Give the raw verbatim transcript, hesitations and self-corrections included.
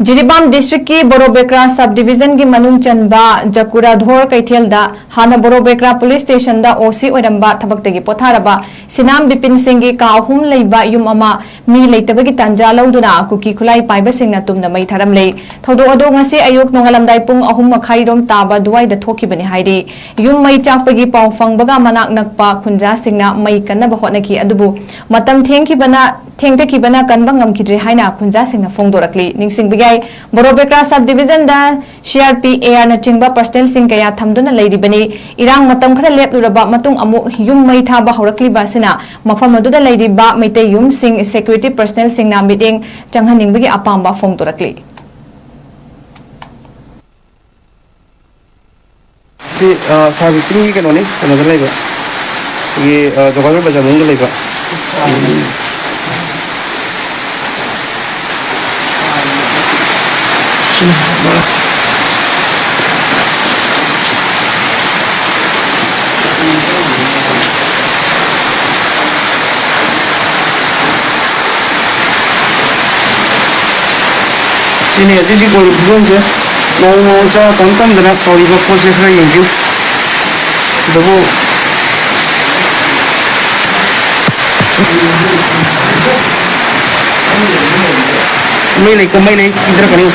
ꯖꯤꯔꯤꯕꯥꯝ ꯗꯤꯁꯇ꯭ꯔꯤꯛꯀꯤ ꯕꯣꯔꯣꯕꯦꯀ꯭ꯔꯥ ꯁꯕ ꯗꯤꯕꯤꯖꯟꯒꯤ ꯃꯅꯨꯡ ꯆꯟꯕ ꯖꯀꯨꯔꯥꯙꯣꯔ ꯀꯩꯊꯦꯜꯗ ꯍꯥꯟꯅ ꯕꯣꯔꯣꯕꯦꯀ꯭ꯔꯥ ꯄꯨꯂꯤꯁ ꯁ꯭ꯇꯦꯁꯟꯗ ꯑꯣ ꯁꯤ ꯑꯣꯏꯔꯝꯕ ꯊꯕꯛꯇꯒꯤ ꯄꯣꯊꯥꯔꯕ ꯁꯤꯅꯥꯝ ꯕꯤꯄꯤꯟ ꯁꯤꯡꯒꯤ ꯀꯥ ꯑꯍꯨꯝ ꯂꯩꯕ ꯌꯨꯝ ꯑꯃ ꯃꯤ ꯂꯩꯇꯕꯒꯤ ꯇꯥꯟꯖꯥ ꯂꯧꯗꯨꯅ ꯀꯨꯀꯤ ꯈꯨꯠꯂꯥꯏ ꯄꯥꯏꯕꯁꯤꯡꯅ ꯇꯨꯝꯅ ꯃꯩ ꯊꯥꯔꯝꯂꯦ꯫ ꯊꯧꯗꯣꯛ ꯑꯗꯨ ꯉꯁꯤ ꯑꯌꯨꯛ ꯅꯣꯡꯉꯥꯜꯂꯝꯗꯥꯏ ꯄꯨꯡ ꯑꯍꯨꯝ ꯃꯈꯥꯏꯔꯣꯝ ꯇꯥꯕ ꯑꯗꯨꯋꯥꯏꯗ ꯊꯣꯛꯈꯤꯕꯅꯤ ꯍꯥꯏꯔꯤ꯫ ꯌꯨꯝ ꯃꯩ ꯆꯥꯛꯄꯒꯤ ꯄꯥꯎ ꯐꯪꯕꯒ ꯃꯅꯥꯛ ꯅꯛꯄ ꯈꯨꯟꯖꯥꯁꯤꯡꯅ ꯃꯩ ꯀꯟꯅꯕ ꯍꯣꯠꯅꯈꯤ, ꯑꯗꯨꯕꯨ ꯃꯇꯝ ꯊꯦꯡꯈꯤꯕꯅ ꯊꯦꯡꯊꯈꯤꯕꯅ ꯀꯟꯕ ꯉꯝꯈꯤꯗ꯭ꯔꯦ ꯍꯥꯏꯅ ꯈꯨꯟꯖꯥꯁꯤꯡꯅ ꯐꯣꯡꯗꯣꯔꯛꯂꯤ꯫ ꯅꯤꯡꯁꯤꯡꯕ ꯌꯥꯏ, ꯕꯣꯔꯣꯕꯦꯀ꯭ꯔꯥ ꯁꯕ ꯗꯤꯕꯤꯖꯟꯗ ꯁꯤ ꯑꯥꯔ ꯄꯤ, ꯑꯦ ꯑꯥꯔꯅꯆꯤꯡꯕ ꯄꯔꯁꯅꯦꯜꯁꯤꯡ ꯀꯌꯥ ꯊꯝꯗꯨꯅ ꯂꯩꯔꯤꯕꯅꯤ꯫ ꯏꯔꯥꯡ ꯃꯇꯝ ꯈꯔ ꯂꯦꯞꯂꯨꯔꯕ ꯃꯇꯨꯡ ꯑꯃꯨꯛ ꯌꯨꯝ ꯃꯩ ꯊꯥꯕ ꯍꯧꯔꯛꯂꯤꯕ ꯑꯁꯤꯅ ꯃꯐꯝ ꯑꯗꯨꯗ ꯂꯩꯔꯤꯕ ꯃꯩꯇꯩ ꯌꯨꯝꯁꯤꯡ ꯁꯦꯀ꯭ꯌꯨꯔꯤꯇꯤ ꯄꯔꯁꯅꯦꯜꯁꯤꯡꯅ ꯃꯤꯠꯌꯦꯡ ꯆꯪꯍꯟꯅꯤꯡꯕꯒꯤ ꯑꯄꯥꯝꯕ ꯐꯣꯡꯗꯣꯔꯛꯂꯤ꯫ ꯁꯤ, ꯑ, ꯁꯥꯔ ꯕꯤꯄꯤꯟꯒꯤ ꯀꯩꯅꯣꯅꯤ, ꯀꯩꯅꯣꯗ ꯂꯩꯕ, ꯑꯩꯈꯣꯏꯒꯤ, ꯑ, ꯖꯣꯒꯥꯕꯔ ꯕꯖꯥꯔ ꯃꯅꯨꯡꯗ ꯂꯩꯕ꯫ ꯁꯤꯅꯤ ꯍꯧꯖꯤꯛ ꯍꯧꯖꯤꯛ ꯑꯣꯏꯔꯤꯕ ꯐꯤꯕꯝꯁꯦ꯫ ꯅꯣꯡ ꯅꯣꯡ ꯆꯥ ꯇꯝ ꯇꯝꯗꯅ ꯇꯧꯔꯤꯕ ꯄꯣꯠꯁꯦ ꯈꯔ ꯌꯦꯡꯕꯤꯌꯨ꯫ ꯁꯤꯗꯕꯨ ꯃꯩ ꯂꯩꯀꯣ, ꯃꯩ ꯂꯩ, ꯏꯟꯊꯔꯛꯀꯅꯤ꯫